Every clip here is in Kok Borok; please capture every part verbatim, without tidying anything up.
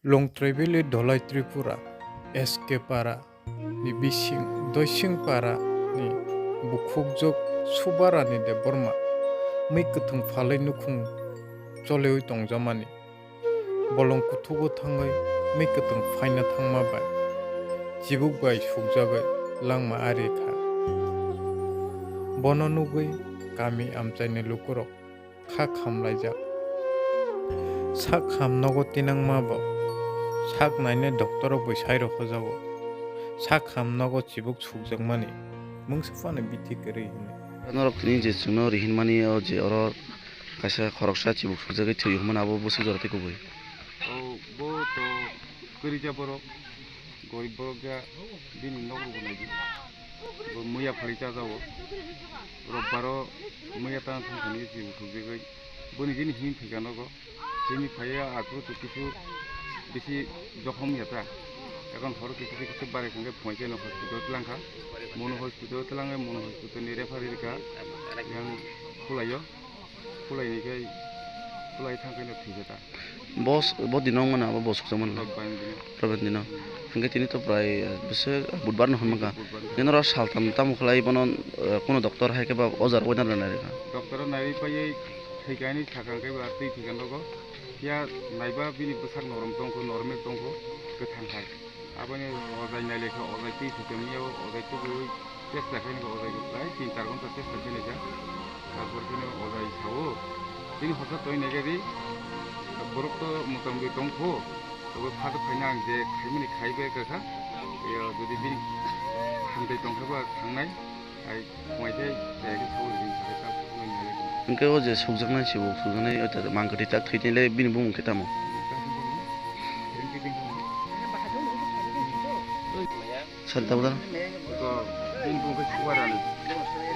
Longtrai Valley Dholai Tripura, S K Para ni bising Doising Para ni bukhukjwk Subarani Debbarma mui kwthwng phalwi nukhung choleui tongjamani. Bolong kuthugo thangwi mui kwthwng phaina thangma bai chibuk bai sukjagwi langma ari kha. Bono nugwi kami amchaini lukurok kha khamlaijak. Sak ham nogo tinangma bo sak nainai doctor rok bai sai rok hojago. Sak ham nogo chibuk sukjakmani mungsa phano bithi kwrwi hwnwi. Norok tini je chwngno rihinmani o je oro kaisa khoroksa chibuk sukjagwi thwi hwnmani abo bwswk jora tei kubui. O bo to kwrwija borok. Gorib borok ya bini nok rok bo naidi. Bo muya phari chajago. Robbaro muya tang thang thani si uthuk jegoi. Boni jini him thika nogo. Chini phaiya aphuru to kisu bisi jokhom ya ta. Ekhon horo kisu kisu bare khangke phoi cheno hospital tlang kha. Mono hospital tlang, mono hospital ni refer rika. Yang khulayo. Khulai ni khe, khulai thang khe no thwi khe ta. Bos, bo dino wngmano abo bo sukjakmano. Robbani dino. Robbani dino. Hwnkhe tini to prai, eh, bwswk budbar no hwnma kha. Budbar. Nini oro saltam tamo khlai bono, eh, kuno doctor hai khe ba ojar wngna rwnai rwkha. Doctor o naiwi paiwi thwikha hinwi sakha hwnkhe ba twi thwikha nogo. Phiya naiba bini bwsak norom tongkho, normal tongkho, kwthang hai. Aboni ojai nailekha, ojai twi thwikha miyao, ojai tubui chesta khainai, ojai bo prai tin char ghonta chesta khainai kha. Tarpor kheno ojai sao, "Bini hosa twi naikha di, borok to motamui tongkho, tabo phado phaina ang je khaimani khaibai kakha, yo, jodi bini hamtai tongkha ba thangnai, ai khwmai tei jaya khe sao," bini sakai ta khwmai nailekha. Hwnkhe o je sukjaknai se bo sukjaknai, o ta mangkwtwi tak thwi tei le bini bumung khe tamo? Sari tabuk da. To, bini bumung khe subar ani.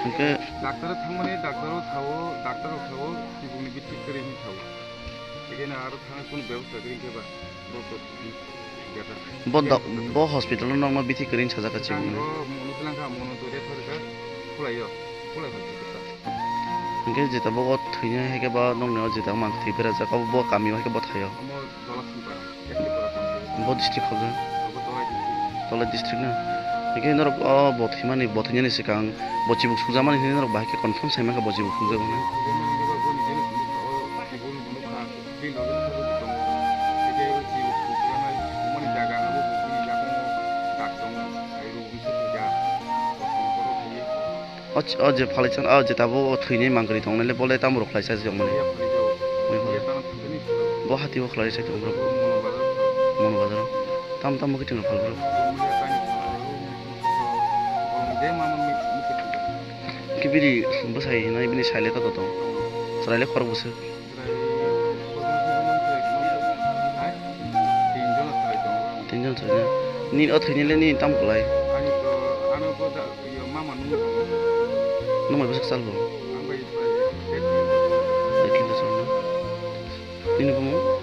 Hwnkhe. Doctor thangmani, doctor o sao, doctor o sao, chibukni bithi kwrwi hinwi sao. Ekheno aro thangna kunu bebosta kwrwi hinkhe ba, bo to, beta. Bo doc-, bo hospital o nokno bithi kwrwi sajak kha chibukni. Ang bo mono tlang kha, mono to refer kha, khulaio, khulai hospital ta. Hwnkhe jeta bo thwinai hai khe ba nokni o jeta mangkwtwi berajak, abo bo kami o hai khe bo thaio. Omo Dolasingpara, Yaktipara panchayat. Bo district khobjak? Obo Dholai district. Dholai district na? Hwnkhe norok o bo thwimani, bo thwinani swkang bo chibuk sukjakmani hinwi norok bahai khe confirm sai mankha bo chibuk sukjago hinwi? Sukjakmani khe bo nijeni phunukha, o chibukni phunukha, bini loge bwsajwk bo tongo. Hwnkhe o chibuk sukjaknai sukmani jaga abo bo bini yakungo dak tongo, ai rw wngse thwikha, kosom borok thwio. O ch-, o je phalai chan, o je tabuk o thwinai mangkwrwi tongnai le, bo le tamo rw khlai sa se wngmani? Bo hati o khlai sai tongo borok. Mono bazar o. Tamo tamo khe thwngwi phal borok. Khe bini bwsai hinai bini sai le to tong. Chwrai le khorok bwswk. Tinjon chwrai na. Nini o thwinai le nini tamo khlai? Nwng bai bwswk chal bo? Nini bumung?